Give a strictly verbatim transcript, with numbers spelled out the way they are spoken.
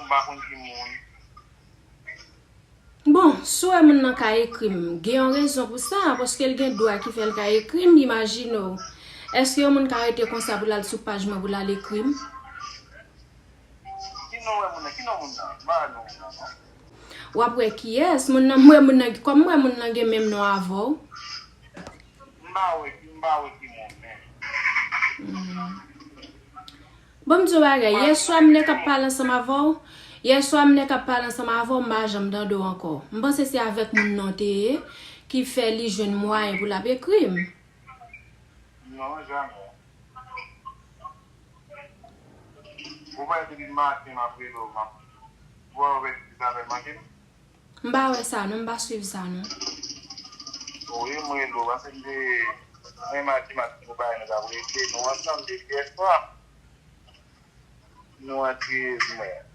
m pa konn ki moun. Bon, si w wè moun nan ka ekri m, gen yon rezon pou sa, paske l gen dwa ki fè l ka ekri m, imajine w. Èske yon moun ka rete konsa pou l al sou paj mwen pou l al ekri m? Ki non wè moun nan? Ki non moun nan? M pa wè non moun nan non. W ap wè kiyès, moun nan, m wè moun nan, kòm m wè moun nan gen menm non avè w. M pa wè ki, m pa wè ki moun men. Bon, m di w bagay, yèswa m nèk ap pale ansanm avè w. Yèswa m nèk ap pale ansanm avè w, m pa janm tande w ankò. M panse se avèk moun nan w te ye ki fè li jwenn mwayen pou l ap ekri m. Non, jamè. Ou pa di m maten m ap rele w, m ap. Ou pa wè ki sa fè manke m? M pa wè sa non, m pa swiv sa non. Wi, m rele w, paske m te, mwen, madi, maten, nou bagay nou t ap regle, nou ansanm depi yèswa. Nou antre mwen.